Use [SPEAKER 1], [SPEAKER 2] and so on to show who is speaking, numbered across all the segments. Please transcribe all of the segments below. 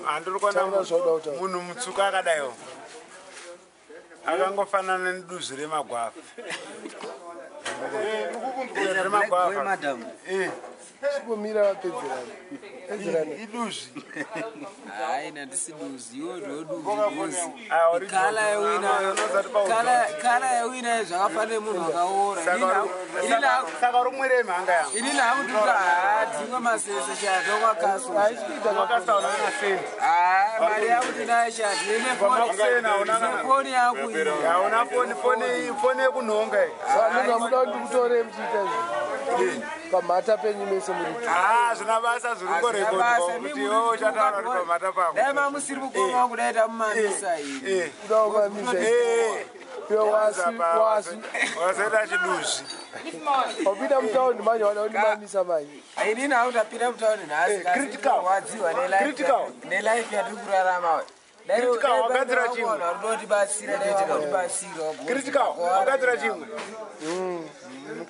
[SPEAKER 1] Handiri kuona munhu mutsuku akadaiwo akangofanana neduzvi remagwavha. Remagwavha.
[SPEAKER 2] Chimbomira vapedzerana. Pedzerana.
[SPEAKER 1] Iduzvi.
[SPEAKER 3] Hayi, nandisi duzi, iwo ndoduzi. Kala yewinayo, kala yewinayo zvakafanira munhu akaora.
[SPEAKER 1] Saka uri kumwirei mhanga yangu?
[SPEAKER 3] Ini hangu ndikuti haa, masese chato kwakaso.
[SPEAKER 1] Kwakasauna kana sendi.
[SPEAKER 3] Haa, mari yangu ndinayo chato. Ine foni yangu iyi.
[SPEAKER 1] Hauna foni, foni yekunhonga iyi.
[SPEAKER 2] Saka muda kuti ndikutorei muchiita izvi? Pamhata penyu mese muri.
[SPEAKER 1] Haa, zvina basa zviri kungorekodwa kuti iwewe uchataura kuti pamhata pangu.
[SPEAKER 3] Dai mamusiri mukoma wangu dai tamumamisa iyi.
[SPEAKER 2] Kuda kumamisa iyi. Iwe wasi wasi.
[SPEAKER 1] Wazoita chiduzvi.
[SPEAKER 2] Wapinda mutaundi manje wada kundimamisa manje.
[SPEAKER 3] Inini hangu ndapinda mutaundi nhasi.
[SPEAKER 1] Critical.
[SPEAKER 3] Rwadziwa
[SPEAKER 1] Critical.
[SPEAKER 3] nelife yatiri kurarama.
[SPEAKER 1] Critical, wagadzira chimwe.
[SPEAKER 3] Runotibatsira, dai vakandibatsira.
[SPEAKER 1] Critical, wagadzira chimwe.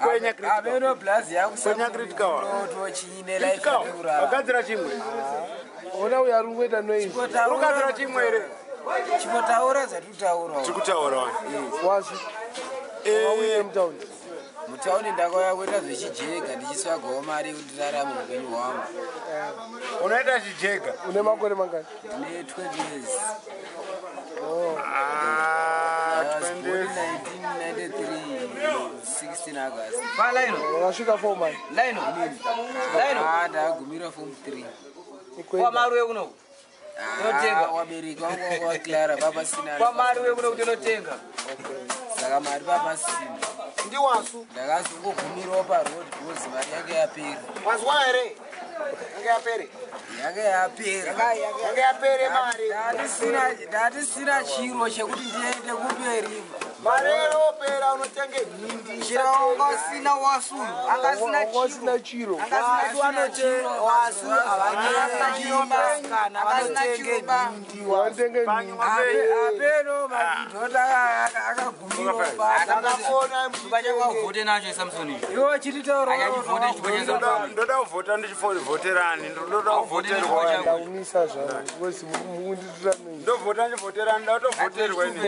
[SPEAKER 1] Kwenya critical.
[SPEAKER 3] Ameno blazi yangu
[SPEAKER 1] Kwenya critical.
[SPEAKER 3] Tochine life
[SPEAKER 1] Critical,
[SPEAKER 3] yatiri kurarama.
[SPEAKER 1] wagadzira chimwe.
[SPEAKER 2] Ona uyo ari kungoita noise.
[SPEAKER 1] Urikugadzira chimwe here?
[SPEAKER 3] Chimbotaura zvatitaura.
[SPEAKER 1] Tiri kutaura.
[SPEAKER 2] Wasi. Wauye mutaundi.
[SPEAKER 3] Mutaundi ndakauya kuita zvechijega ndichitsvagawo mari yekuti ndirarame upenyu hwangu.
[SPEAKER 1] Unoita chijega?
[SPEAKER 2] Une makore mangani?
[SPEAKER 3] Ndine 20 years.
[SPEAKER 1] Ah,
[SPEAKER 3] I was
[SPEAKER 1] 20
[SPEAKER 3] born
[SPEAKER 1] years.
[SPEAKER 3] 1993, 16 August.
[SPEAKER 2] Wakasvika form one.
[SPEAKER 3] Ah, ndakagumira form 3.
[SPEAKER 4] Kwamaruwe kuno.
[SPEAKER 3] Ah, wabereki wangu wanga waklara papasina.
[SPEAKER 4] Kwamaruwe kuno kuti unotenga.
[SPEAKER 3] Saka mari papasina.
[SPEAKER 5] Ndiwasu.
[SPEAKER 3] Ndakazongogumirawo paroad because mari yange yapera.
[SPEAKER 5] Wazwa here? Yange yapere.
[SPEAKER 3] Yange yapera.
[SPEAKER 5] Yange yapere mari.
[SPEAKER 3] Ndatisina chiro chekuti ndiende kumberi.
[SPEAKER 5] Mari yopera unotenge nhindi.
[SPEAKER 4] Chiro wasu. Angasina
[SPEAKER 2] Wasina chiro.
[SPEAKER 4] Wasu vanotenge nhindi.
[SPEAKER 2] Wanotenge nhindi.
[SPEAKER 3] Apeno madhota akagumirawo
[SPEAKER 4] Vhote nacho Samson.
[SPEAKER 3] Iwo chititaura.
[SPEAKER 1] Ndoda kuvhota ndichivhoterani, ndoda kuvhoterwa.
[SPEAKER 2] Ndakumisa zvangu. Because mukunditura noise.
[SPEAKER 1] Ndovhota ndichivhoterani, ndakutovhoterwa ini.